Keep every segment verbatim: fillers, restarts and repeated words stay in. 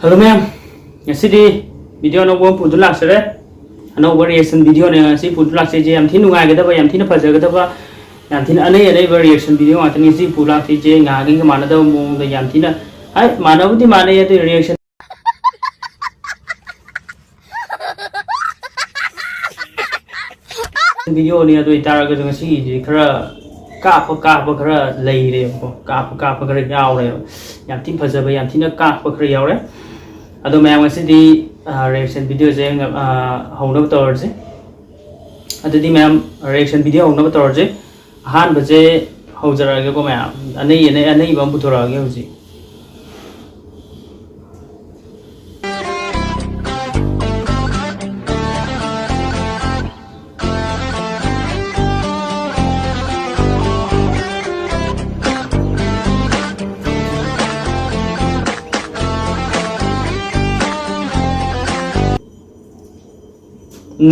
ꯑꯗꯣ ꯃꯌꯥꯝ, ꯉꯁꯤꯗꯤ video ꯑꯅꯧꯕ ꯑꯃ ꯄꯨꯗꯨꯅ ꯂꯥꯛꯆꯔꯦ꯫ ꯑꯅꯧꯕ reaction videoꯅꯦ ꯉꯁꯤ ꯄꯨꯗꯨꯅ ꯂꯥꯛꯆꯩꯁꯦ꯫ ꯌꯥꯝ ꯊꯤꯅ ꯅꯨꯡꯉꯥꯏꯒꯗꯕ, ꯌꯥꯝ ꯊꯤꯅ ꯐꯖꯒꯗꯕ, ꯌꯥꯝ ꯊꯤꯅ ꯑꯅꯩ ꯑꯅꯩꯕ reaction video ꯉꯥꯛꯇꯅꯤ ꯉꯁꯤ ꯄꯨ ꯂꯥꯛꯆꯩꯁꯦ꯫ ꯉꯍꯥꯟꯈꯩꯒ ꯃꯥꯟꯅꯗꯕ ꯃꯑꯣꯡꯗ ꯌꯥꯝ ꯊꯤꯅ, ꯍꯥꯏ, ꯃꯥꯟꯅꯕꯨꯗꯤ ꯃꯥꯟꯅꯩ, ꯑꯗꯨ reaction videoꯅꯤ꯫ ꯑꯗꯨ ꯑꯣꯏꯇꯥꯔꯒꯁꯨ ꯉꯁꯤꯒꯤꯗꯤ ꯈꯔ ꯀꯥꯞꯄ ꯀꯥꯞꯄ ꯈꯔ ꯂꯩꯔꯦꯕꯀꯣ, ꯀꯥꯞꯄ ꯀꯥꯞꯄ ꯈꯔ ꯌꯥꯎꯔꯦꯕ꯫ ꯌꯥꯝ ꯊꯤꯅ ꯐꯖꯕ, ꯌꯥꯝ ꯊꯤꯅ ꯀꯥꯞꯄ ꯈꯔ ꯌꯥꯎꯔꯦ꯫ ꯑꯗꯣ ꯃꯌꯥꯝ, ꯉꯁꯤꯗꯤ reaction videoꯁꯦ ꯍꯧꯅꯕ ꯇꯧꯔꯁꯦ꯫ ꯑꯗꯨꯗꯤ ꯃꯌꯥꯝ, reaction video ꯍꯧꯅꯕ ꯇꯧꯔꯁꯦ꯫ ꯑꯍꯥꯟꯕꯁꯦ ꯍꯧꯖꯔꯛꯑꯒꯦꯀꯣ ꯃꯌꯥꯝ, ꯑꯅꯩ ꯑꯅꯩ ꯑꯅꯩꯕ ꯑꯃ ꯄꯨꯊꯣꯔꯛꯑꯒꯦ ꯍꯧꯖꯤꯛ꯫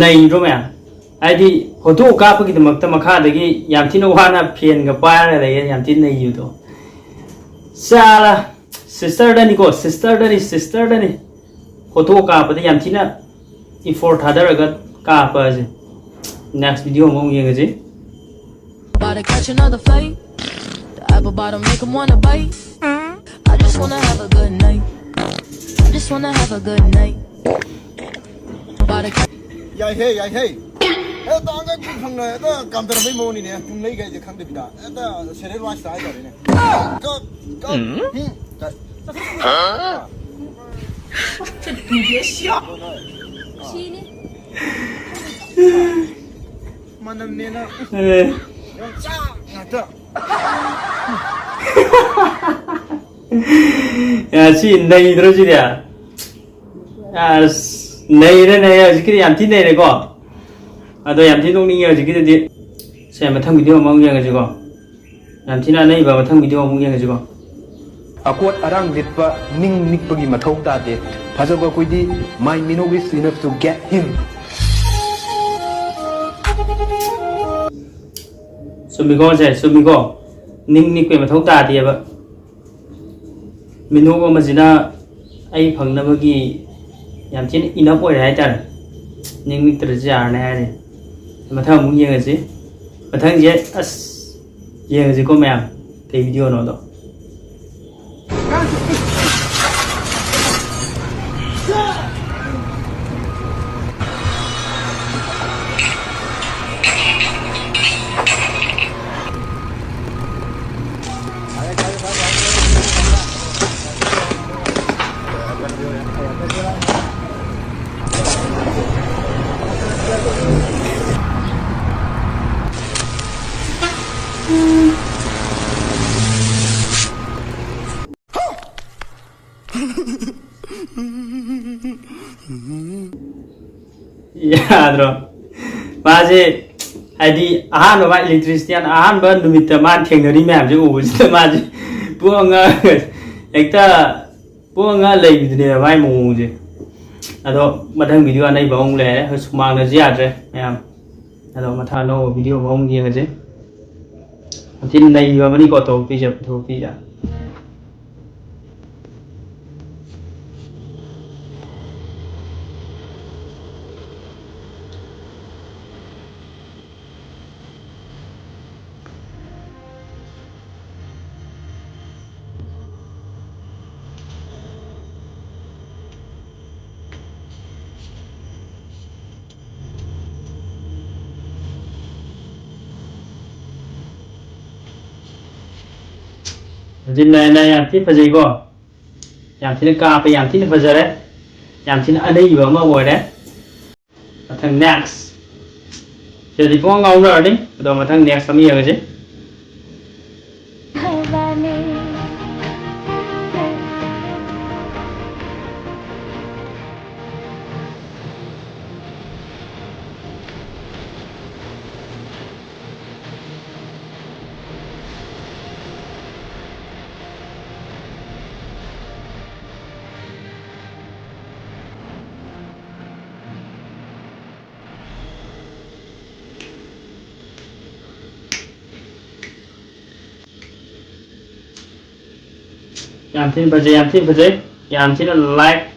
ꯅꯩꯗ꯭ꯔꯣ ꯃꯌꯥꯝ? ꯍꯥꯏꯗꯤ photo ꯀꯥꯞꯄꯒꯤꯗꯃꯛꯇ ꯃꯈꯥꯗꯒꯤ ꯌꯥꯝ ꯊꯤꯅ ꯋꯥꯅ fanꯒ ꯄꯥꯏꯔꯒ ꯂꯩꯌꯦ, ꯌꯥꯝ ꯊꯤꯅ ꯅꯩꯕꯗꯣ꯫ ꯆꯥꯂꯥ, sisterꯗꯅꯤꯀꯣ, sisterꯗꯅꯤ, sisterꯗꯅꯤ꯫ Photo ꯀꯥꯞꯄꯗ ꯌꯥꯝ ꯊꯤꯅ effort ꯊꯥꯗꯔꯒ ꯀꯥꯞꯄ ꯑꯁꯦ꯫ Next video ꯑꯃꯨꯛ ꯌꯦꯡꯉꯁꯤ꯫ About to catch another fight. The apple bottom make 'em wanna bite. I just wanna have a good night. I just wanna have a good night. About to catch ꯌꯥꯏꯍꯦ, ꯌꯥꯏꯍꯦ꯫ ꯍꯦꯛꯇ ꯑꯉꯛꯄ ꯐꯪꯅ ꯍꯦꯛꯇ ꯀꯥꯝꯊꯔꯝꯕꯩ ꯃꯑꯣꯡꯅꯤꯅꯦ꯫ ꯄꯨꯡ ꯂꯩ ꯀꯥꯏꯁꯦ ꯈꯪꯗꯕꯤꯗ꯫ ꯍꯦꯛꯇ serial wise ꯍꯥꯏꯇꯥꯔꯦꯅꯦ꯫ ꯀꯛ, ꯀꯛ, ꯎꯝ꯫ ꯎꯝ, ꯀꯛ꯫ ꯁꯤꯅꯤ꯫ ꯃꯅꯝꯅꯦꯅ꯫ ꯑꯦ꯫ ꯌꯣꯡꯆꯥꯛ ꯉꯥꯛꯇ꯫ ꯑꯦ, ꯁꯤ ꯅꯩꯗ꯭ꯔꯣ ꯁꯤꯗꯤ? ꯑꯁ, ꯅꯩꯔꯦ, ꯅꯩꯔꯦ꯫ ꯍꯧꯖꯤꯛꯀꯤꯗꯤ ꯌꯥꯝ ꯊꯤ ꯅꯩꯔꯦꯀꯣ꯫ ꯑꯗꯣ ꯌꯥꯝ ꯊꯤ ꯅꯣꯛꯅꯤꯡꯉꯦ ꯍꯧꯖꯤꯛꯀꯤꯗꯨꯗꯤ꯫ ꯁꯦ, ꯃꯊꯪ video ꯑꯃꯃꯨꯛ ꯌꯦꯡꯉꯁꯤꯀꯣ꯫ ꯌꯥꯝ ꯊꯤꯅ ꯑꯅꯩꯕ ꯃꯊꯪ video ꯑꯃꯨꯛ ꯌꯦꯡꯉꯁꯤꯀꯣ꯫ ꯑꯀꯣꯠ ꯑꯔꯥꯡ ꯂꯤꯠꯄ ꯅꯤꯡ ꯅꯤꯛꯄꯒꯤ ꯃꯊꯧ ꯇꯥꯗꯦ꯫ ꯐꯖꯕ ꯑꯩꯈꯣꯏꯗꯤ my Minogue is enough to get him꯫ ꯆꯨꯝꯃꯤꯀꯣ ꯁꯦ, ꯆꯨꯝꯃꯤꯀꯣ꯫ ꯅꯤꯡ ꯅꯤꯛꯄꯒꯤ ꯃꯊꯧ ꯇꯥꯗꯦꯕ꯫ ꯃꯤꯅꯣꯛ ꯑꯃꯁꯤꯅ ꯑꯩ ꯐꯪꯅꯕꯒꯤ ꯌꯥꯝ ꯊꯤꯅ enough ꯑꯣꯏꯔꯦ ꯍꯥꯏꯇꯥꯔꯦ꯫ ꯅꯤꯡ ꯅꯤꯛꯇ꯭ꯔꯁꯨ ꯌꯥꯔꯅꯤ ꯍꯥꯏꯔꯦ꯫ ꯃꯊꯪ ꯑꯃꯨꯛ ꯌꯦꯡꯉꯁꯤ꯫ ꯃꯊꯪꯁꯦ ꯑꯁ ꯌꯦꯡꯉꯁꯤꯀꯣ ꯃꯌꯥꯝ, ꯀꯩ video ꯅꯣꯗꯣ꯫ ꯌꯥꯗ꯭ꯔꯣ? ꯃꯥꯁꯦ ꯍꯥꯏꯗꯤ ꯑꯍꯥꯟꯕ ꯃꯥ electrician ꯑꯍꯥꯟꯕ ꯅꯨꯃꯤꯠꯇ ꯃꯥꯅ ꯊꯦꯡꯅꯔꯤ ꯃꯌꯥꯝꯁꯦ ꯎꯕꯁꯤꯗ ꯃꯥꯁꯦ ꯄꯨꯡꯉ ꯍꯦꯛꯇ ꯄꯨꯡꯉ ꯂꯩꯕꯤꯗꯨꯅꯦꯕ ꯃꯥꯏ ꯃꯑꯣꯡꯁꯦ꯫ ꯑꯗꯣ ꯃꯊꯪ video ꯑꯅꯩꯕ ꯑꯃꯨꯛ ꯂꯩꯔꯦ꯫ ꯑꯩꯈꯣꯏ ꯁꯨꯃꯥꯡꯗꯁꯨ ꯌꯥꯗ꯭ꯔꯦ ꯃꯌꯥꯝ꯫ ꯑꯗꯣ ꯃꯊꯪ ꯑꯅꯧꯕ video ꯑꯃ ꯑꯃꯨꯛ ꯌꯦꯡꯉꯁꯦ꯫ ꯌꯥꯝ ꯊꯤꯅ ꯅꯩꯕ ꯑꯃꯅꯤꯀꯣ ꯊꯕꯛꯄꯤꯁꯦ, ꯊꯕꯛꯄꯤꯁꯦ꯫ ꯍꯧꯖꯤꯛ ꯅꯥꯏ ꯅꯥꯏ ꯌꯥꯝ ꯊꯤ ꯐꯖꯩꯀꯣ꯫ ꯌꯥꯝ ꯊꯤꯅ ꯀꯥꯞꯄꯦ, ꯌꯥꯝ ꯊꯤꯅ ꯐꯖꯔꯦ, ꯌꯥꯝ ꯊꯤꯅ ꯑꯅꯩꯕ ꯑꯃ ꯑꯣꯏꯔꯦ꯫ ꯃꯊꯪ next꯫ ꯁꯤꯗꯗꯤ ꯄꯨꯡꯉꯥꯎ ꯉꯥꯎꯅꯔꯅꯤ꯫ ꯑꯗꯣ ꯃꯊꯪ next ꯑꯃ ꯌꯦꯡꯉꯁꯤ꯫ ꯌꯥꯝ ꯊꯤꯅ ꯐꯖꯩ, ꯌꯥꯝ ꯊꯤꯅ ꯐꯖꯩ꯫ ꯌꯥꯝ ꯊꯤꯅ like,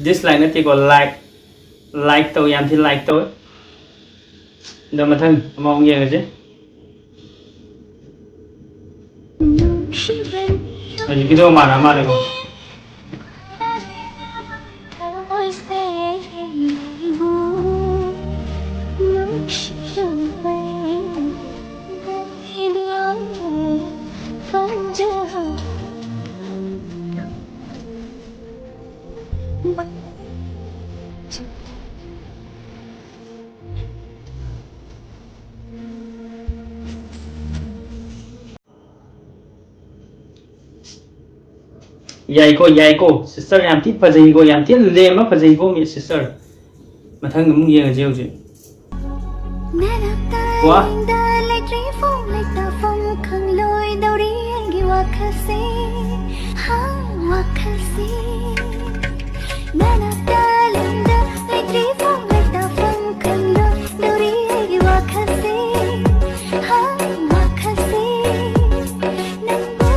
dislike ꯅꯠꯇꯦꯀꯣ, like, like ꯇꯧ, ꯌꯥꯝ ꯊꯤꯅ like ꯇꯧꯋꯦ꯫ ꯑꯗꯣ ꯃꯊꯪ ꯑꯃꯃꯨꯛ ꯌꯦꯡꯉꯁꯤ꯫ ꯍꯧꯖꯤꯛꯀꯤꯗꯣ ꯃꯥꯟꯅ ꯃꯥꯜꯂꯦꯀꯣ꯫ ꯌꯥꯏꯀꯣ, ꯌꯥꯏꯀꯣ꯫ Sister ꯌꯥꯝ ꯊꯤ ꯐꯖꯩꯀꯣ, ꯌꯥꯝ ꯊꯤ ꯂꯦꯝꯃ ꯐꯖꯩꯀꯣ, ꯃꯤ sister꯫ ꯃꯊꯪ ꯑꯃꯨꯛ ꯌꯦꯡꯉꯁꯤ ꯍꯧꯖꯤꯛ꯫ ꯅꯅꯥꯛꯇ ꯋꯥ꯫ ꯂꯦꯡꯗ ꯂꯩꯇ꯭ꯔꯤ ꯐꯥꯎ ꯂꯩꯇꯥꯐꯝ ꯈꯪꯂꯣꯏꯗꯧꯔꯤ ꯑꯩꯒꯤ ꯋꯥꯈꯜꯁꯦ, ꯍꯥ, ꯋꯥꯈꯜꯁꯦ꯫ ꯅꯅꯥꯛꯇ ꯂꯦꯡꯗ ꯂꯩꯇ꯭ꯔꯤ ꯐꯥꯎ ꯂꯩꯇꯥꯐꯝ ꯈꯪꯂꯣꯏꯗꯧꯔꯤ ꯑꯩꯒꯤ ꯋꯥꯈꯜꯁꯦ, ꯍꯥ, ꯋꯥꯈꯜꯁꯦ꯫ ꯅꯪꯕꯨ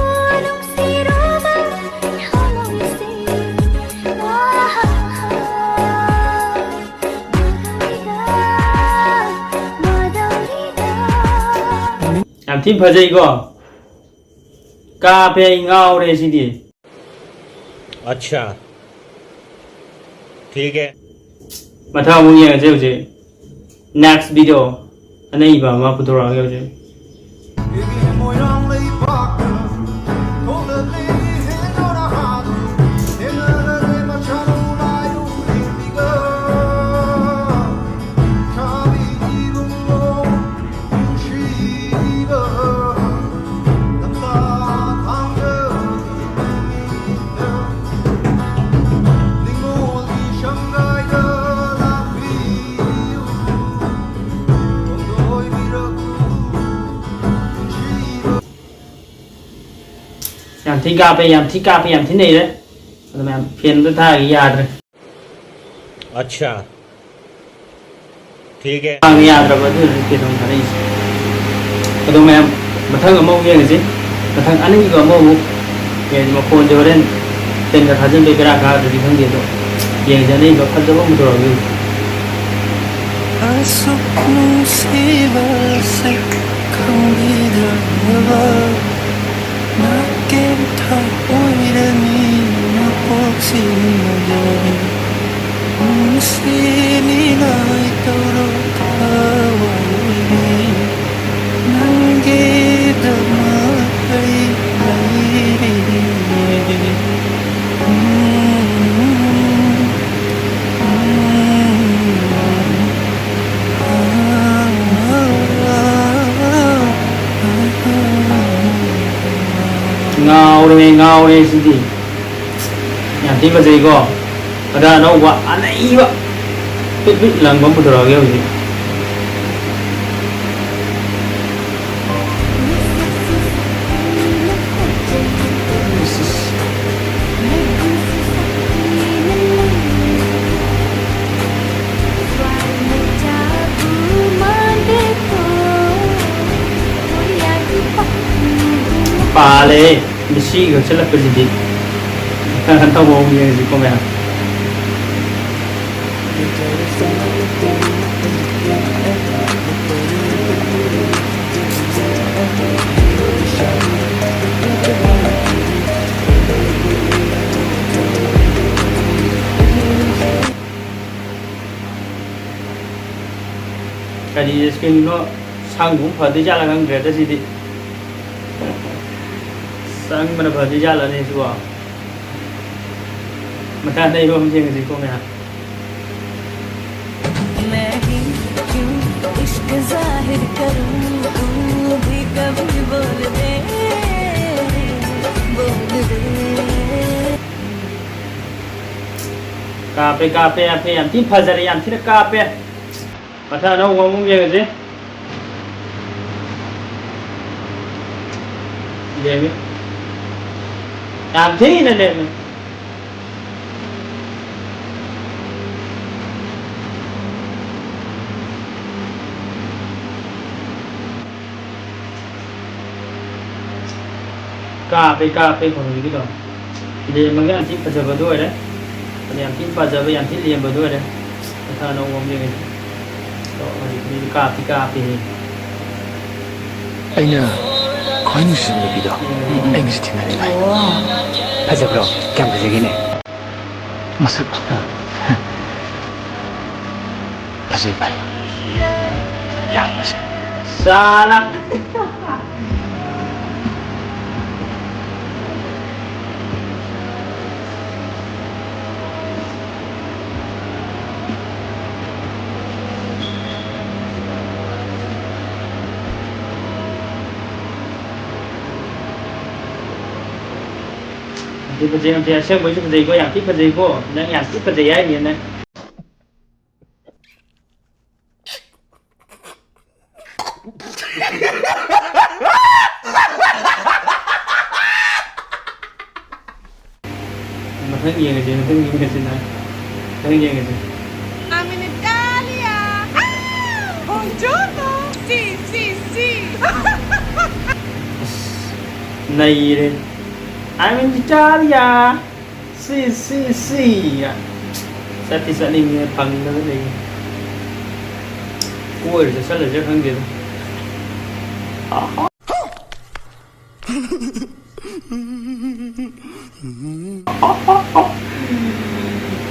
ꯅꯨꯡꯁꯤꯔꯨꯕ ꯊꯃꯣꯏꯁꯦ, ꯋꯥ, ꯍꯥ, ꯍꯥ꯫ ꯌꯥꯝ ꯊꯤ ꯐꯖꯩꯀꯣ꯫ ꯀꯥꯞꯄꯦ, ꯑꯩ ꯉꯥꯎꯔꯦ ꯁꯤꯗꯤ꯫ अच्छा, ठीक है। ꯃꯊꯪ ꯑꯃꯨꯛ ꯌꯦꯡꯉꯁꯦ ꯍꯧꯖꯤꯛ꯫ Next video ꯑꯅꯩꯕ ꯑꯃ ꯄꯨꯊꯣꯔꯛꯑꯒꯦ ꯍꯧꯖꯤꯛ꯫ ꯌꯥꯝ ꯊꯤ ꯀꯥꯞꯄꯦ, ꯌꯥꯝ ꯊꯤ ꯀꯥꯞꯄꯦ, ꯌꯥꯝ ꯊꯤ ꯅꯩꯔꯦ꯫ ꯑꯗꯨ ꯃꯌꯥꯝ fan ꯑꯝꯇ ꯊꯥꯒꯦ, ꯌꯥꯗ꯭ꯔꯦ꯫ अच्छा, ꯊꯤꯒꯦ꯫ ꯌꯥꯗ꯭ꯔꯕ ꯑꯗꯨꯅꯅꯤ ꯀꯩꯅꯣ ꯊꯥꯔꯛꯏꯁꯦ꯫ ꯑꯗꯣ ꯃꯌꯥꯝ, ꯃꯊꯪ ꯑꯃꯃꯨꯛ ꯌꯦꯡꯉꯁꯤ꯫ ꯃꯊꯪ ꯑꯅꯤꯁꯨ ꯑꯃꯃꯨꯛ ꯌꯦꯡꯉꯁꯤ꯫ ꯃꯈꯣꯟꯁꯦ ꯍꯣꯔꯦꯟ ꯇꯦꯟꯒ ꯊꯥꯖꯤꯟꯕꯩ ꯕꯦꯔꯥ ꯀꯥꯗ꯭ꯔꯗꯤ ꯈꯪꯗꯦ, ꯑꯗꯣ ꯌꯦꯡꯉꯁꯤ꯫ ꯑꯅꯤꯁꯨ ꯐꯖꯕ ꯑꯃ ꯄꯨꯊꯣꯔꯛꯑꯒꯦ꯫ ꯑꯁꯨꯛ ꯅꯨꯡꯁꯤꯕꯁꯦ ꯈꯪꯕꯤꯗ꯭ꯔꯕ ꯅꯥꯀꯦꯟ ꯊꯥ ꯑꯣꯏꯔꯅꯤ ꯅꯄꯣꯛꯁꯤꯃꯗꯤ꯫ ꯅꯨꯡꯁꯤꯅꯤꯡꯉꯥꯏ ꯇꯧꯔꯣ ꯊꯋꯥꯏꯒꯤ, ꯅꯪꯒꯤꯗꯃꯛ ꯑꯩ ꯂꯩꯔꯤꯌꯦ꯫ ꯉꯥꯎꯔꯦ, ꯉꯥꯎꯔꯦ ꯁꯤꯗꯤ꯫ ꯌꯥꯝ ꯊꯤ ꯐꯖꯩꯀꯣ꯫ ꯑꯗ ꯑꯅꯧꯕ ꯑꯅꯩꯕ ꯄꯤꯠ ꯄꯤꯠ ꯂꯪꯕ ꯑꯃ ꯄꯨꯊꯣꯔꯛꯑꯒꯦ ꯍꯧꯖꯤꯛ꯫ ꯄꯥꯜꯂꯦ꯫ ꯃꯤꯁꯤ ꯀꯛꯁꯤꯜꯂꯛꯄꯁꯤꯗꯤ꯫ ꯀꯩꯅꯣ ꯇꯧꯕ ꯑꯃꯨꯛ ꯌꯦꯡꯁꯤꯀꯣ ꯃꯌꯥꯝ꯫ ꯀꯔꯤ ꯁ꯭ꯀꯤꯟꯅꯣ? ꯁꯪꯕ ꯐꯗꯣꯏ ꯖꯥꯠꯂ ꯈꯪꯗ꯭ꯔꯦꯗ ꯁꯤꯗꯤ꯫ ꯆꯪꯕꯅ ꯐꯗꯣꯏ ꯖꯥꯠꯂꯅꯦ ꯁꯤꯕꯣ? ꯃꯊꯪ ꯑꯇꯩ ꯏꯔꯣꯝ ꯊꯦꯡꯅꯁꯤꯀꯣ ꯃꯌꯥꯝ꯫ ꯀꯥꯞꯄꯦ, ꯀꯥꯞꯄꯦ, ꯌꯥꯝ ꯊꯤ, ꯌꯥꯝ ꯊꯤꯅ ꯐꯖꯔꯦ, ꯌꯥꯝ ꯊꯤꯅ ꯀꯥꯞꯄꯦ꯫ ꯃꯊꯪ ꯑꯅꯧꯕ ꯑꯃꯨꯛ ꯌꯦꯡꯉꯁꯤ꯫ ꯂꯦꯝꯃꯤ꯫ ꯌꯥꯝ ꯊꯤꯅ ꯂꯦꯝꯃꯤ꯫ ꯀꯥꯞꯄꯦ, ꯀꯥꯞꯄꯦ, ꯀꯩꯅꯣꯒꯤꯗꯣ꯫ ꯂꯦꯝꯕꯒ ꯌꯥꯝ ꯊꯤ ꯐꯖꯕꯗꯣ ꯑꯣꯏꯔꯦ꯫ ꯑꯗ ꯌꯥꯝ ꯊꯤ ꯐꯖꯕ, ꯌꯥꯝ ꯊꯤ ꯂꯦꯝꯕꯗꯣ ꯑꯣꯏꯔꯦ꯫ ꯃꯊꯪ ꯑꯅꯧꯕ ꯑꯃ ꯌꯦꯡꯉꯁꯤ꯫ ꯑꯗꯣ ꯍꯧꯖꯤꯛꯀꯤꯗꯤ ꯀꯥꯞꯇꯤ ꯀꯥꯞꯄꯦꯍꯦ꯫ ꯑꯩꯅ ꯈ꯭ꯋꯥꯏ ꯅꯨꯡꯁꯤꯖꯕ ꯅꯨꯄꯤꯗꯣ, ꯎꯝ꯫ ꯑꯩ ꯉꯁꯤ ꯊꯦꯡꯅꯔꯦ, ꯚꯥꯏ꯫ ꯋꯥ꯫ ꯐꯖꯕ꯭ꯔꯣ? ꯀꯌꯥꯝ ꯐꯖꯒꯦꯅꯦ? ꯃꯁꯛ ꯐꯖꯩ, ꯚꯥꯏ꯫ ꯌꯥꯝ ꯐꯖꯩ꯫ ꯁꯥꯂꯥ꯫ ꯌꯥꯝ ꯊꯤ ꯐꯖꯩ, ꯌꯥꯝ ꯊꯤ, ꯑꯁꯦꯡꯕꯩꯁꯨ ꯐꯖꯩꯀꯣ, ꯌꯥꯝ ꯊꯤ ꯐꯖꯩꯀꯣ, ꯅꯪ ꯌꯥꯝ ꯊꯤ ꯐꯖꯩ ꯍꯥꯏꯅꯤ ꯅꯪ꯫ ꯃꯊꯪ ꯌꯦꯡꯉꯁꯤ, ꯃꯊꯪ ꯌꯦꯡꯉꯁꯤ ꯅꯪ꯫ ꯃꯊꯪ ꯌꯦꯡꯉꯁꯤ꯫ I'm in Italia. Ah! Buongiorno. Sì, sì, sì. ꯑꯁ, ꯅꯩꯔꯦ꯫ I'm in Italia. ꯁꯤ, ꯁꯤ, ꯁꯤ꯫ ꯆꯠꯇꯤ ꯆꯠꯅꯤꯡꯉꯦ, ꯐꯪꯗꯅ ꯂꯩ꯫ ꯀꯣꯏꯔ ꯆꯠꯁꯜꯂꯁꯤꯔ ꯈꯪꯗꯦꯗ꯫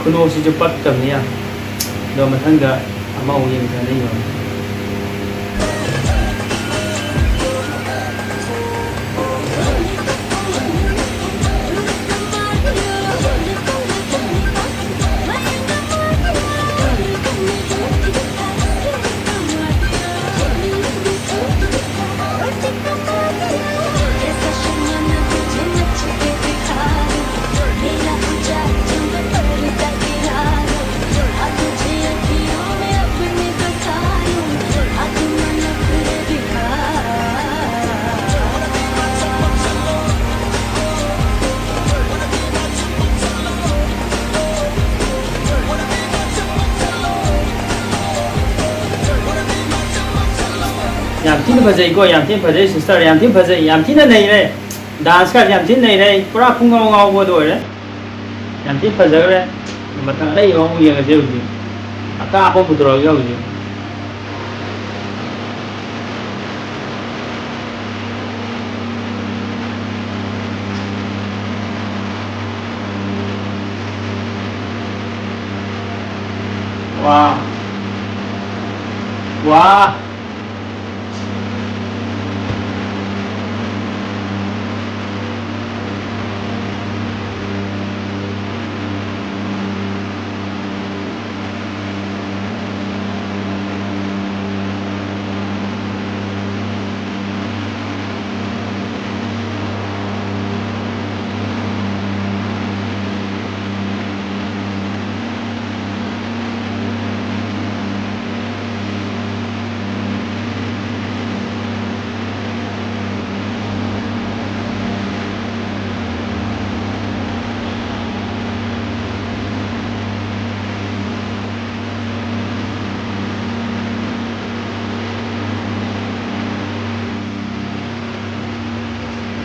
ꯈꯨꯅꯣꯛꯁꯤꯁꯨ ꯄꯛꯇꯕꯅꯤ ꯌꯥꯝ꯫ ꯑꯗꯣ ꯃꯊꯪꯗ ꯑꯃꯃꯨꯛ ꯌꯦꯡꯖꯅ ꯌꯦꯡꯉꯣ꯫ ꯌꯥꯝ ꯊꯤꯅ ꯐꯖꯩꯀꯣ, ꯌꯥꯝ ꯊꯤꯅ ꯐꯖꯩ sister, ꯌꯥꯝ ꯊꯤꯅ ꯐꯖꯩ, ꯌꯥꯝ ꯊꯤꯅ ꯅꯩꯔꯦ꯫ Dance ꯀꯥꯁꯦ ꯌꯥꯝ ꯊꯤꯅ ꯅꯩꯔꯦ꯫ ꯑꯩ ꯄꯨꯔꯥ ꯄꯨꯡ ꯉꯥꯎ ꯉꯥꯎꯕꯗꯣ ꯑꯣꯏꯔꯦ꯫ ꯌꯥꯝ ꯊꯤꯅ ꯐꯖꯈ꯭ꯔꯦ꯫ ꯃꯊꯪ ꯑꯔꯩꯕ ꯑꯃꯨꯛ ꯌꯦꯡꯉꯁꯦ ꯍꯧꯖꯤꯛ꯫ ꯑꯀꯥꯞꯄ ꯄꯨꯊꯣꯔꯛꯑꯒꯦ ꯍꯧꯖꯤꯛ꯫ ꯋꯥ꯫ ꯋꯥ꯫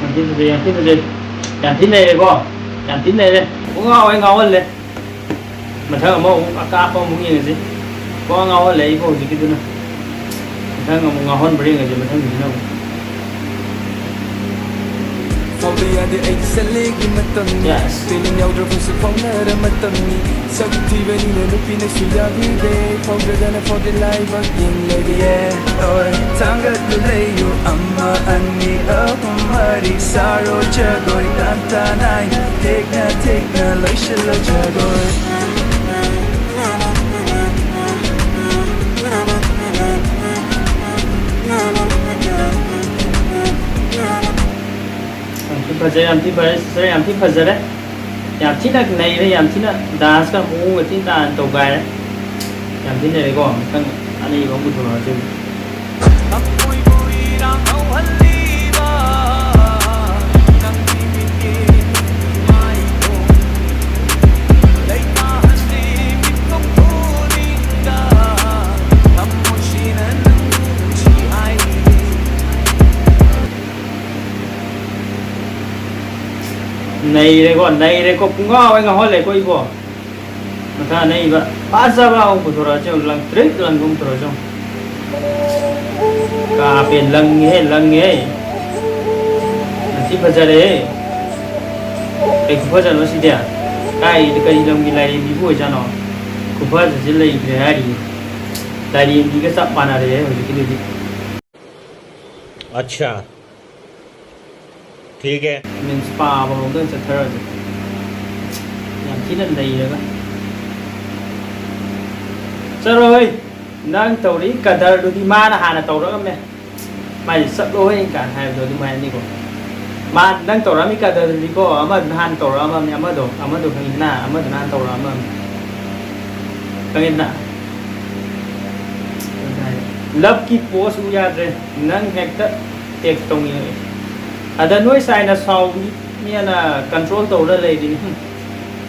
ꯌꯥꯝ ꯊꯤ ꯐꯖꯩ, ꯌꯥꯝ ꯊꯤ ꯐꯖꯩ꯫ ꯌꯥꯝ ꯊꯤ ꯅꯩꯔꯦꯀꯣ꯫ ꯌꯥꯝ ꯊꯤ ꯅꯩꯔꯦ꯫ ꯄꯨꯡꯉꯥꯎ ꯍꯦꯛ ꯉꯥꯎꯍꯜꯂꯦ꯫ ꯃꯊꯪ ꯑꯃ ꯑꯃꯨꯛ ꯑꯀꯥꯞꯄ ꯑꯃꯨꯛ ꯌꯦꯡꯉꯁꯤ꯫ ꯄꯨꯡꯉꯥꯎ ꯉꯥꯎꯍꯜꯂꯦ ꯑꯩꯕꯨ ꯍꯧꯖꯤꯛꯀꯤꯗꯨꯅ꯫ ꯃꯊꯪ ꯑꯃꯨꯛ ꯉꯥꯎꯍꯟꯕ꯭ꯔꯥ ꯌꯦꯡꯉꯁꯤ ꯃꯊꯪꯒꯤꯁꯤꯅ ꯑꯃꯨꯛ꯫ ꯐꯥꯎꯕ ꯌꯥꯗꯦ ꯑꯩꯒꯤ ꯁꯂꯦꯒꯤ ꯃꯇꯝꯅꯤ꯫ Yes. Feeling ꯌꯥꯎꯗ꯭ꯔꯕꯁꯨ ꯐꯥꯎꯅꯔ ꯃꯇꯝꯅꯤ꯫ ꯁꯛ ꯊꯤꯕꯅꯤꯅ ꯅꯨꯄꯤꯅꯁꯨ ꯌꯥꯕꯤꯔꯦ꯫ ꯐꯥꯎꯗ꯭ꯔꯒꯅ ꯐꯥꯎꯗꯦ ꯂꯥꯏꯕꯛ ꯌꯦꯡ ꯂꯩꯔꯤꯌꯦ꯫ ꯑꯣꯏ, ꯊꯥꯡꯒꯠꯂꯨ ꯂꯩꯌꯨ꯫ ꯑꯃ, ꯑꯅꯤ, ꯑꯍꯨꯝ, ꯃꯔꯤ ꯁꯥꯔꯣ ꯖꯒꯣꯏ꯫ ꯇꯥꯟ ꯇꯥ ꯅꯥꯏꯅ ꯊꯦꯛꯅ ꯊꯦꯛꯅ ꯂꯣꯏꯁꯤꯜꯂꯣ ꯖꯒꯣꯏ꯫ ꯌꯥꯝ ꯊꯤ ꯐꯖꯔꯦ, ꯌꯥꯝ ꯊꯤ ꯐꯖꯔꯦ, sister, ꯌꯥꯝ ꯊꯤ ꯐꯖꯔꯦ꯫ ꯌꯥꯝ ꯊꯤꯅ ꯅꯩꯔꯦ, ꯌꯥꯝ ꯊꯤꯅ dance ꯀ ꯃꯑꯣꯡꯒ ꯊꯤꯅ ꯇꯥꯅ ꯇꯧꯒꯥꯏꯔꯦ꯫ ꯌꯥꯝ ꯊꯤ ꯅꯩꯔꯦꯀꯣ꯫ ꯃꯊꯪ ꯑꯅꯩꯕ ꯑꯃ ꯄꯨꯊꯣꯔꯛꯑꯁꯤ꯫ ꯊꯃꯣꯏꯕꯨ ꯏꯔꯥꯡ ꯍꯧꯍꯜꯂꯤꯕ ꯅꯪꯒꯤ ꯃꯤꯠꯌꯦꯡ ꯃꯥꯏꯕꯣ ꯂꯩꯇꯥꯍꯟꯂꯤ ꯃꯤꯠꯀꯨꯝ ꯎꯅꯤꯡꯗ ꯊꯃꯣꯏꯁꯤꯅ ꯅꯪꯕꯨ ꯅꯨꯡꯁꯤ ꯍꯥꯏꯔꯤ꯫ ꯅꯩꯔꯦꯀꯣ, ꯅꯩꯔꯦꯀꯣ, ꯄꯨꯡꯉꯥꯎ ꯍꯦꯛ ꯉꯥꯎꯍꯜꯂꯦꯀꯣ ꯏꯕꯣ꯫ ꯃꯊꯥ ꯅꯩꯕ ꯐꯖꯕ ꯑꯃ ꯄꯨꯊꯣꯔꯛꯑꯁꯦ, ꯂꯪ ꯇ꯭ꯔꯤꯛ ꯂꯪꯕ ꯑꯃ ꯄꯨꯊꯣꯔꯛꯑꯁꯦ꯫ ꯀꯥꯞꯄꯦ, ꯂꯪꯉꯦꯍꯦ, ꯂꯪꯉꯦꯍꯦ꯫ ꯉꯁꯤ ꯐꯖꯔꯦꯍꯦ꯫ ꯀꯩ ꯈꯨꯐꯖꯅꯣ ꯁꯤꯗꯤ? ꯀꯥꯏꯗ, ꯀꯔꯤ ꯂꯝꯒꯤ ꯂꯥꯏꯔꯦꯝꯕꯤꯕꯨ ꯑꯣꯏꯖꯥꯠꯅꯣ? ꯈꯨꯐꯖꯁꯤ ꯂꯩꯇ꯭ꯔꯦ ꯍꯥꯏꯔꯤꯌꯦ꯫ ꯂꯥꯏꯔꯦꯝꯕꯤꯒ ꯆꯞ ꯃꯥꯟꯅꯔꯦꯍꯦ ꯍꯧꯖꯤꯛꯀꯤꯗꯨꯗꯤ꯫ ꯑꯠꯁꯥ꯫ ꯊꯤꯒꯦ꯫ ꯃꯤꯟꯁ ꯄꯥꯕ ꯍꯧꯗꯅ ꯆꯠꯊꯔꯁꯦ꯫ ꯌꯥꯝ ꯊꯤꯅ ꯅꯩꯔꯒ꯫ ꯆꯠꯂꯣꯍꯦ! ꯅꯪ ꯇꯧꯔꯤ ꯀꯗꯔꯗꯨꯗꯤ ꯃꯥꯅ ꯍꯥꯟꯅ ꯇꯧꯔꯛꯑꯝꯃꯦ꯫ ꯃꯥꯏꯁꯦ "ꯆꯠꯂꯣꯍꯦ" ꯀꯥꯏꯅ ꯍꯥꯏꯕꯗꯣ ꯑꯗꯨꯃꯥꯏꯅꯅꯤꯀꯣ꯫ ꯃꯥ ꯅꯪ ꯇꯧꯔꯛꯑꯝꯃꯤ ꯀꯗꯔꯗꯨꯗꯤꯀꯣ, ꯑꯃꯗꯨꯅ ꯍꯥꯟꯅ ꯇꯧꯔꯛꯑꯝꯃꯕꯅꯤ, ꯑꯃꯗꯣ, ꯑꯃꯗꯣ ꯈꯪꯉꯤꯗꯅ, ꯑꯃꯗꯨꯅ ꯍꯥꯟꯅ ꯇꯧꯔꯛꯑꯝꯃꯕꯅꯤ꯫ ꯈꯪꯉꯤꯗꯅ? ꯂꯞꯀꯤ ꯄꯣꯁ ꯎ ꯌꯥꯗ꯭ꯔꯦ, ꯅꯪ ꯍꯦꯛꯇ ꯇꯦꯛꯁ ꯇꯧꯅꯤꯡꯉꯛꯑꯦ꯫ ꯑꯗ ꯅꯣꯏ ꯁꯥꯏꯅ ꯁꯥꯎꯅꯤꯅ ꯀꯟꯇ꯭ꯔꯣꯜ ꯇꯧꯔ ꯂꯩꯔꯤꯅꯤ꯫ ꯍꯨꯝ꯫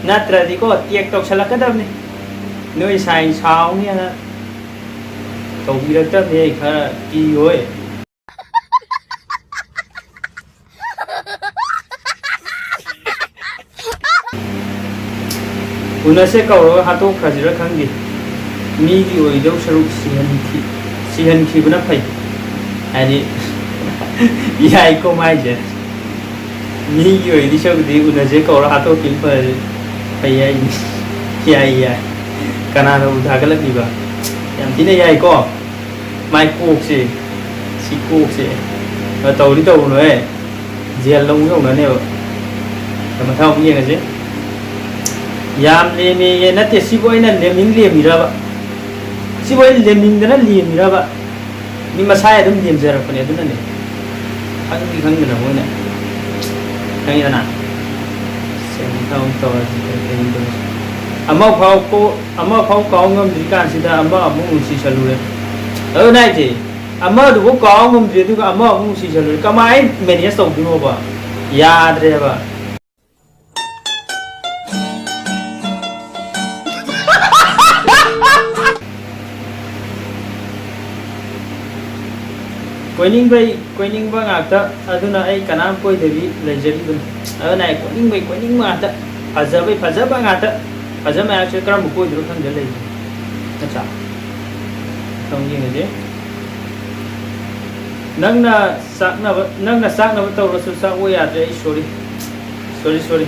ꯅꯠꯇ꯭ꯔꯗꯤꯀꯣ, ꯇꯦꯛ ꯇꯧꯁꯜꯂꯛꯀꯗꯕꯅꯤ꯫ ꯅꯣꯏ ꯁꯥꯏ ꯁꯥꯎꯅꯤꯅ ꯇꯧꯕꯤꯔꯛꯇꯕꯅꯦ, ꯈꯔ ꯀꯤꯌꯣꯏ꯫ ꯎꯅꯁꯦ ꯀꯧꯔꯒ ꯍꯥꯠꯇꯣꯛꯈ꯭ꯔꯁꯤꯔ ꯈꯪꯗꯦ꯫ ꯃꯤꯒꯤ ꯑꯣꯏꯗꯧ ꯁꯔꯨꯛ ꯁꯤꯍꯟꯈꯤ-, ꯁꯤꯍꯟꯈꯤꯕꯅ ꯐꯩ꯫ ꯍꯥꯏꯗꯤ, ꯌꯥꯏꯀꯣ ꯃꯥꯏꯁꯦ꯫ ꯃꯤꯒꯤ ꯑꯣꯏꯗꯤ ꯁꯔꯨꯛꯇꯤ ꯎꯅꯁꯦ ꯀꯧꯔ ꯍꯥꯠꯇꯣꯛꯈꯤꯕꯅ ꯐꯩ, ꯐꯩ ꯍꯥꯏꯅꯤ꯫ ꯌꯥꯏ, ꯌꯥꯏ꯫ ꯀꯅꯥꯅꯕꯨ ꯊꯥꯒꯠꯂꯛꯂꯤꯕ? ꯌꯥꯝ ꯊꯤꯅ ꯌꯥꯏꯀꯣ꯫ ꯃꯥꯏ ꯀꯣꯛꯁꯦ, ꯁꯤ ꯀꯣꯛꯁꯦ꯫ ꯑ, ꯇꯧꯗꯤ ꯇꯧꯔꯨꯅꯨꯍꯦ꯫ ꯖꯦꯜ ꯂꯧ ꯌꯧꯅꯅꯦꯕ꯫ ꯑ, ꯃꯊꯪ ꯑꯃꯨꯛ ꯌꯦꯡꯉꯁꯤ꯫ ꯌꯥꯝ ꯂꯦꯝꯃꯦꯌꯦ꯫ ꯅꯠꯇꯦ, ꯁꯤꯕꯨ ꯑꯩꯅ ꯂꯦꯝꯅꯤꯡ ꯂꯦꯝꯃꯤꯔꯕ? ꯁꯤꯕꯨ ꯑꯩ ꯂꯦꯝꯅꯤꯡꯗꯅ ꯂꯦꯝꯃꯤꯔꯕ? ꯃꯤ ꯃꯁꯥꯏ ꯑꯗꯨꯝ ꯂꯦꯝꯖꯔꯛꯄꯅꯦ, ꯑꯗꯨꯅꯅꯦ꯫ ꯈꯪꯗꯤ ꯈꯪꯗꯅ ꯃꯣꯏꯅ꯫ ꯈꯪꯉꯤꯗꯅ? ꯁꯦ, ꯃꯊꯪ ꯑꯃꯨꯛ ꯇꯧꯔꯁꯤ, ꯀꯔꯤ ꯀꯔꯤ ꯇꯧꯔꯁꯤ꯫ ꯑꯃꯐꯥꯎ ꯀꯣ-, ꯑꯃꯐꯥꯎ ꯀꯥꯎ ꯉꯝꯗ꯭ꯔꯤ ꯀꯥꯟꯁꯤꯗ ꯑꯃ ꯑꯃꯨꯛ ꯅꯨꯡꯁꯤꯁꯜꯂꯨꯔꯦ꯫ ꯑꯗꯨꯅ ꯍꯥꯏꯁꯦ, ꯑꯃꯗꯨꯕꯨ ꯀꯥꯎ ꯉꯝꯗ꯭ꯔꯤ, ꯑꯗꯨꯒ ꯑꯃ ꯑꯃꯨꯛ ꯅꯨꯡꯁꯤꯁꯜꯂꯨꯔꯦ꯫ ꯀꯃꯥꯏꯅ ꯃꯦꯅꯦꯖ ꯇꯧꯗꯣꯏꯅꯣꯕ? ꯌꯥꯗ꯭ꯔꯦꯕ꯫ ꯀꯣꯏꯅꯤꯡꯕꯩ ꯀꯣꯏꯅꯤꯡꯕ ꯉꯥꯛꯇ, ꯑꯗꯨꯅ ꯑꯩ ꯀꯅꯥꯝ ꯀꯣꯏꯗꯕꯤ ꯂꯩꯖꯔꯤꯕꯅꯤ꯫ ꯑꯗꯨꯅ ꯑꯩ ꯀꯣꯏꯅꯤꯡꯕꯩ ꯀꯣꯏꯅꯤꯡꯕ ꯉꯥꯛꯇ, ꯐꯖꯕꯩ ꯐꯖꯕ ꯉꯥꯛꯇ, ꯐꯖ ꯃꯌꯥꯝꯁꯦ ꯀꯔꯝꯕ ꯀꯣꯏꯗꯣꯏꯅꯣ ꯈꯪꯗ ꯂꯩꯕꯅꯤ꯫ ꯅꯠꯇ꯭ꯔꯥ? ꯃꯊꯪ ꯌꯦꯡꯉꯁꯦ꯫ ꯅꯪꯅ ꯆꯥꯛꯅꯕ ꯅꯪꯅ ꯆꯥꯛꯅꯕ ꯇꯧꯔꯁꯨ ꯆꯥꯛꯑꯣ ꯌꯥꯗ꯭ꯔꯦ꯫ ꯑꯩ ꯁꯣꯔꯤ꯫ ꯁꯣꯔꯤ, ꯁꯣꯔꯤ꯫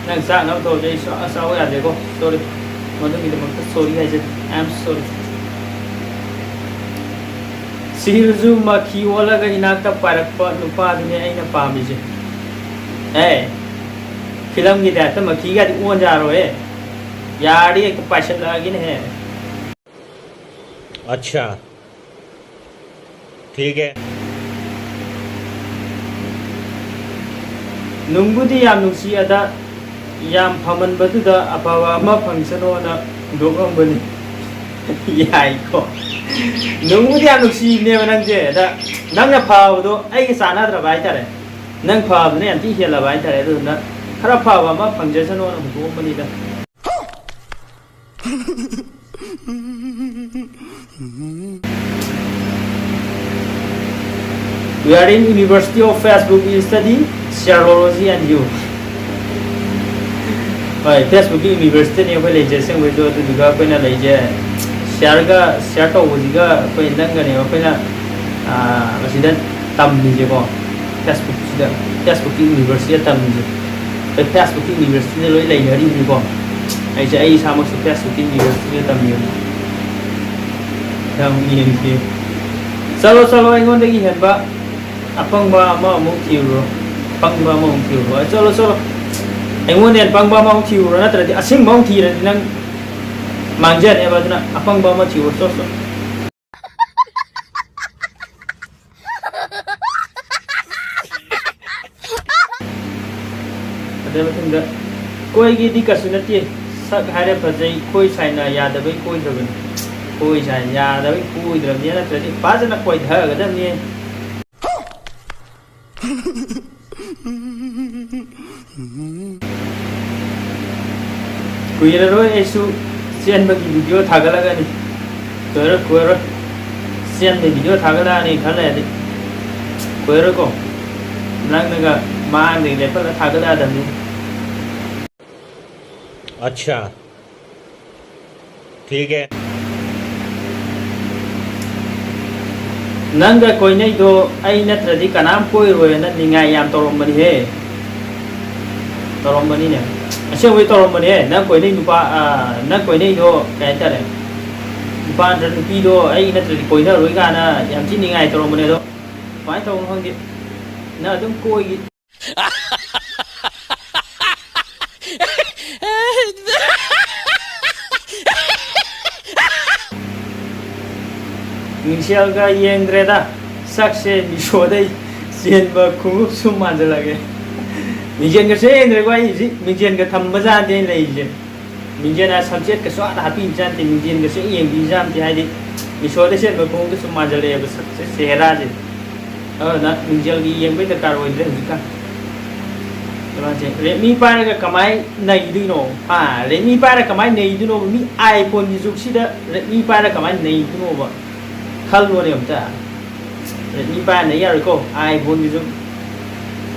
ꯅꯪ ꯆꯥꯛꯅꯕ ꯇꯧꯔꯁꯨ ꯑꯩ ꯆꯥꯛꯑꯣ ꯌꯥꯗ꯭ꯔꯦꯀꯣ꯫ ꯁꯣꯔꯤ꯫ ꯃꯗꯨꯒꯤꯗꯃꯛꯇ ꯁꯣꯔꯤ ꯍꯥꯏꯖꯔꯤ꯫ I am sorry꯫ ꯁꯤꯔꯁꯨ ꯃꯈꯤ ꯑꯣꯜꯂꯒ ꯏꯅꯥꯛꯇ ꯄꯥꯏꯔꯛꯄ ꯅꯨꯄꯥꯗꯨꯅꯦ ꯑꯩꯅ ꯄꯥꯝꯃꯤꯁꯦ꯫ ꯑꯦ, ꯐꯤꯂꯝꯒꯤ ꯇꯥꯏꯞꯇ ꯃꯈꯤꯒꯗꯤ ꯑꯣꯟ ꯌꯥꯔꯣꯏꯍꯦ꯫ ꯌꯥꯔꯗꯤ ꯍꯦꯛꯇ ꯄꯥꯏꯁꯜꯂꯛꯑꯒꯦꯅꯦꯍꯦ꯫ अच्छा, ठीक है। ꯅꯨꯡꯕꯨꯗꯤ ꯌꯥꯝ ꯅꯨꯡꯁꯤ ꯑꯗ, ꯌꯥꯝ ꯐꯃꯟꯕꯗꯨꯗ ꯑꯐꯕ ꯑꯃ ꯐꯪꯁꯅꯣꯅ ꯍꯨꯟꯗꯣꯛꯂꯝꯕꯅꯤ꯫ ꯌꯥꯏꯀꯣ꯫ ꯅꯨꯡꯕꯨꯗꯤ ꯌꯥꯝ ꯅꯨꯡꯁꯤꯕꯅꯦꯕ ꯅꯪꯁꯦ꯫ ꯑꯗ ꯅꯪꯅ ꯐꯕꯗꯣ ꯑꯩꯒ ꯆꯥꯟꯅꯗ꯭ꯔꯕ ꯍꯥꯏꯇꯥꯔꯦ꯫ ꯅꯪ ꯐꯕꯗꯨꯅ ꯌꯥꯝ ꯊꯤ ꯍꯦꯜꯂꯕ ꯍꯥꯏꯇꯥꯔꯦ꯫ ꯑꯗꯨꯗꯨꯅ ꯈꯔ ꯐꯕ ꯑꯃ ꯐꯪꯖꯁꯅꯣꯅ ꯍꯨꯟꯗꯣꯛꯑꯝꯕꯅꯤꯗ꯫ We are in University of Facebook, we study Serology and you. ꯍꯣꯏ, Facebook-ꯀꯤ university-ꯅꯤ ꯑꯩꯈꯣꯏ ꯂꯩꯖꯦ ꯑꯁꯦꯡꯕꯩꯁꯨ꯫ ꯑꯗꯨꯗꯨꯒ ꯑꯩꯈꯣꯏꯅ ꯂꯩꯖꯦ share-ꯒ, share ꯇꯧꯕꯁꯤꯒ ꯑꯩꯈꯣꯏ ꯅꯪꯒꯅꯦꯕ ꯑꯩꯈꯣꯏꯅ, ꯑꯥ, ꯃꯁꯤꯗ ꯇꯝꯃꯤꯁꯦꯀꯣ꯫ Facebook-ꯁꯤꯗ, Facebook-ꯀꯤ university-ꯗ ꯇꯝꯃꯤꯁꯦ꯫ ꯑꯩꯈꯣꯏ Facebook-ꯀꯤ university-ꯗ ꯂꯣꯏ ꯂꯩꯅꯔꯤꯕꯅꯤꯀꯣ꯫ ꯑꯩꯁꯦ, ꯑꯩ ꯏꯁꯥꯃꯛꯁꯨ Facebook-ꯀꯤ university-ꯗ ꯇꯝꯃꯤꯕꯅꯤ꯫ ꯌꯥꯝ ꯌꯦꯡꯈꯤ꯫ ꯆꯠꯂꯣ, ꯆꯠꯂꯣ, ꯑꯩꯉꯣꯟꯗꯒꯤ ꯍꯦꯟꯕ ꯑꯄꯪꯕ ꯑꯃꯃꯨꯛ ꯊꯤꯔꯨꯔꯣ꯫ ꯑꯄꯪꯕ ꯑꯃꯃꯨꯛ ꯊꯤꯔꯨꯔꯣ꯫ ꯑꯦ, ꯆꯠꯂꯣ, ꯆꯠꯂꯣ꯫ ꯑꯩꯉꯣꯟꯗ ꯍꯦꯟꯅ ꯄꯪꯕ ꯑꯃꯃꯨꯛ ꯊꯤꯔꯨꯔꯣ, ꯅꯠꯇ꯭ꯔꯗꯤ ꯑꯁꯤꯡꯕ ꯑꯃꯨꯛ ꯊꯤꯔꯗꯤ ꯅꯪ ꯃꯥꯡꯖꯅꯦꯕ꯫ ꯑꯗꯨꯅ ꯑꯄꯪꯕ ꯑꯃ ꯊꯤꯔꯨꯔꯣ, ꯆꯠꯂꯣ, ꯆꯠꯂꯣ꯫ ꯑꯗꯩ ꯃꯊꯪꯗ, ꯀꯣꯏꯒꯦꯗꯤ ꯀꯩꯁꯨ ꯅꯠꯇꯦ, ꯁꯛ ꯍꯥꯏꯔꯦ ꯐꯖꯩ, ꯈꯣꯏ ꯁꯥꯏꯅ ꯌꯥꯗꯕꯩ ꯀꯣꯏꯗ꯭ꯔꯕꯅꯤ꯫ ꯈꯣꯏ ꯁꯥꯏꯅ ꯌꯥꯗꯕꯩ ꯀꯣꯏꯗ꯭ꯔꯕꯅꯤ, ꯅꯠꯇ꯭ꯔꯗꯤ ꯐꯖꯅ ꯀꯣꯏꯊꯒꯗꯕꯅꯤ꯫ ꯀꯨꯏꯔꯔꯣꯏ ꯑꯩꯁꯨ ꯆꯦꯟꯕꯒꯤ video ꯊꯥꯒꯠꯂꯛꯀꯅꯤ꯫ ꯀꯨꯏꯔꯔꯣꯏ, ꯀꯨꯏꯔꯔꯣꯏ꯫ ꯆꯦꯟꯕꯩ ꯚꯤꯗꯤꯑꯣ ꯊꯥꯒꯠꯂꯛꯑꯅꯤ ꯈꯔ ꯂꯩꯔꯗꯤ꯫ ꯀꯨꯏꯔꯣꯏꯀꯣ꯫ ꯅꯪꯅꯒ ꯃꯥꯡꯗꯒꯤ ꯂꯦꯞꯍꯠꯂ ꯊꯥꯒꯠꯂꯛꯑꯗꯕꯅꯤ꯫ अच्छा, ठीक है। ꯅꯪꯒ ꯀꯣꯏꯅꯩꯗꯣ ꯑꯩ ꯅꯠꯇ꯭ꯔꯗꯤ ꯀꯅꯥꯝ ꯀꯣꯏꯔꯣꯏꯅ ꯅꯤꯡꯉꯥꯏ ꯌꯥꯝ ꯇꯧꯔꯝꯕꯅꯤꯍꯦ꯫ ꯇꯧꯔꯝꯕꯅꯤꯅꯦ꯫ ꯑꯁꯦꯡꯕꯩ ꯇꯧꯔꯝꯕꯅꯦ꯫ ꯅꯪ ꯀꯣꯏꯅꯩ ꯅꯨꯄꯥ, ꯑ, ꯅꯪ ꯀꯣꯏꯅꯩꯗꯣ ꯀꯩ ꯍꯥꯏꯇꯥꯔꯦ? ꯅꯨꯄꯥ ꯅꯠꯇ꯭ꯔ ꯅꯨꯄꯤꯗꯣ ꯑꯩ ꯅꯠꯇ꯭ꯔꯗꯤ ꯀꯣꯏꯅꯔꯣꯏ ꯀꯥꯏꯅ ꯌꯥꯝ ꯊꯤ ꯅꯤꯡꯉꯥꯏ ꯇꯧꯔꯝꯕꯅꯦ꯫ ꯑꯗꯣ ꯀꯃꯥꯏꯅ ꯇꯧꯕꯅꯣ ꯈꯪꯗꯦ꯫ ꯅꯪ ꯑꯗꯨꯝ ꯀꯣꯏꯒꯤ꯫ ꯃꯤꯡꯁꯦꯜꯒ ꯌꯦꯡꯗ꯭ꯔꯦꯗ꯫ ꯁꯛꯁꯦ ꯃꯤꯁꯣꯗꯩ ꯆꯦꯟꯕ ꯈꯣꯡꯎꯞ ꯁꯨꯝ ꯃꯥꯟꯁꯤꯜꯂꯛꯑꯦ꯫ ꯃꯤꯡꯁꯦꯜꯒ ꯁꯨꯡꯌꯦꯡ ꯌꯦꯡꯗ꯭ꯔꯦꯀꯣ꯫ ꯑꯩ ꯍꯧꯖꯤꯛ ꯃꯤꯡꯁꯦꯜꯒ ꯊꯝꯕ ꯖꯥꯠ ꯅꯠꯇꯦ ꯑꯩꯅ ꯂꯩꯔꯤꯁꯦ꯫ ꯃꯤꯡꯁꯦꯜ ꯍꯥꯏ ꯁꯝꯆꯦꯠꯀꯁꯨ ꯑꯥꯗ ꯍꯥꯞꯄꯤꯕ ꯖꯥꯠ ꯅꯠꯇꯦ, ꯃꯤꯡꯁꯦꯜꯒꯁꯨ ꯌꯦꯡꯕꯤꯕ ꯖꯥꯠ ꯅꯠꯇꯦ꯫ ꯍꯥꯏꯗꯤ ꯃꯤꯁꯣꯗ ꯆꯦꯟꯕ ꯈꯣꯡꯎꯞꯇ ꯁꯨꯝ ꯃꯥꯟꯁꯤꯜꯂꯛꯑꯦꯕ ꯁꯛꯁꯦ, ꯆꯦꯍꯦꯔꯥꯁꯦ꯫ ꯑꯗꯨꯅ ꯃꯤꯡꯁꯦꯜꯒꯤ ꯌꯦꯡꯕꯩ ꯗꯔꯀꯥꯔ ꯑꯣꯏꯗ꯭ꯔꯦ ꯍꯧꯖꯤꯛꯀꯥꯟ꯫ ꯀꯩꯅꯣꯁꯦ, ꯔꯦꯗꯃꯤ ꯄꯥꯏꯔꯒ ꯀꯃꯥꯏ ꯅꯩꯗꯣꯏꯅꯣ? ꯍꯥ? ꯔꯦꯗꯃꯤ ꯄꯥꯏꯔꯒ ꯀꯃꯥꯏ ꯅꯩꯗꯣꯏꯅꯣꯕ? ꯃꯤ iPhone-ꯒꯤ ꯖꯨꯒꯁꯤꯗ ꯔꯦꯗꯃꯤ ꯄꯥꯏꯔꯒ ꯀꯃꯥꯏ ꯅꯩꯗꯣꯏꯅꯣꯕ? ꯈꯜꯂꯣꯅꯦ ꯑꯝꯇ꯫ ꯔꯦꯗꯃꯤ ꯄꯥꯏꯔ ꯅꯩ ꯌꯥꯔꯣꯏꯀꯣ, iPhone-ꯒꯤ ꯖꯨꯒ꯫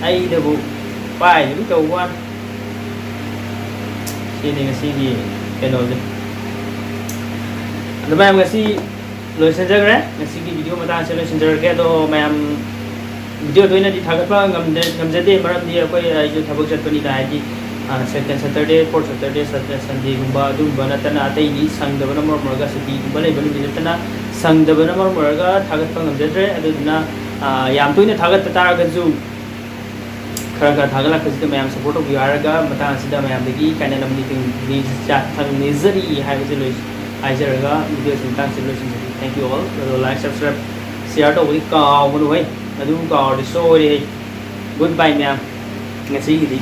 ꯑꯩꯗꯕꯨ ꯄꯥꯏꯗꯕꯤ ꯇꯧꯕ ꯋꯥꯅꯤ꯫ ꯁꯤꯅꯤ ꯉꯁꯤꯒꯤ ꯀꯩꯅꯣꯁꯦ꯫ ꯑꯗꯨ ꯃꯌꯥꯝ, ꯉꯁꯤ ꯂꯣꯏꯁꯤꯟꯖꯈ꯭ꯔꯦ꯫ ꯉꯁꯤꯒꯤ ꯚꯤꯗꯤꯑꯣ ꯃꯇꯥꯡꯁꯦ ꯂꯣꯏꯁꯤꯟꯖꯔꯒꯦ꯫ ꯑꯗꯣ ꯃꯌꯥꯝ, ꯚꯤꯗꯤꯑꯣ ꯇꯣꯏꯅꯗꯤ ꯊꯥꯒꯠꯄ ꯉꯝꯗꯦ, ꯉꯝꯖꯗꯦ, ꯃꯔꯝꯗꯤ ꯑꯩꯈꯣꯏ, ꯑꯩꯁꯨ ꯊꯕꯛ ꯆꯠꯄꯅꯤꯅ, ꯍꯥꯏꯗꯤ, ꯑ, second Saturday, fourth Saturday, Sun-, Sunday-ꯒꯨꯝꯕ ꯑꯗꯨꯒꯨꯝꯕ ꯅꯠꯇꯅ ꯑꯇꯩꯗꯤ ꯁꯪꯗꯕꯅ ꯃꯔꯝ ꯑꯣꯏꯔꯒ, ꯁꯨꯇꯤꯒꯨꯝꯕ ꯂꯩꯕ ꯅꯨꯃꯤꯠ ꯅꯠꯇꯅ ꯁꯪꯗꯕꯅ ꯃꯔꯝ ꯑꯣꯏꯔꯒ ꯊꯥꯒꯠꯄ ꯉꯝꯖꯗ꯭ꯔꯦ꯫ ꯑꯗꯨꯗꯨꯅ, ꯑ, ꯌꯥꯝ ꯇꯣꯏꯅ ꯊꯥꯒꯠꯄ ꯇꯥꯔꯒꯁꯨ, ꯈꯔ ꯈꯔ ꯊꯥꯒꯠꯂꯛꯄꯁꯤꯗ ꯃꯌꯥꯝ support ꯇꯧꯕꯤꯌꯨ ꯍꯥꯏꯔꯒ, ꯃꯇꯥꯡ ꯑꯁꯤꯗ ꯃꯌꯥꯝꯗꯒꯤ ꯀꯥꯏꯅꯅꯕ ꯅꯤꯡꯁꯤꯡ-, ꯅꯤꯡꯁꯤꯡ-, ꯆꯥ-, ꯊꯝ-, ꯅꯤꯖꯔꯤ ꯍꯥꯏꯕꯁꯦ ꯂꯣꯏ-, ꯍꯥꯏꯖꯔꯒ, video-ꯁꯤ ꯃꯇꯥꯡꯁꯤꯗ ꯂꯣꯏꯁꯤꯟꯖꯔꯤ꯫ Thank you all꯫ ꯑꯗꯣ like, subscribe, share ꯇꯧꯕꯗꯤ ꯀꯥꯎꯒꯅꯨ ꯍꯩ꯫ ꯑꯗꯨ ꯀꯥꯎꯔꯗꯤ ꯁꯣꯏꯔꯦ ꯍꯩ꯫ Good bye ꯃꯌꯥꯝ꯫ ꯉꯁꯤꯒꯤꯗꯤ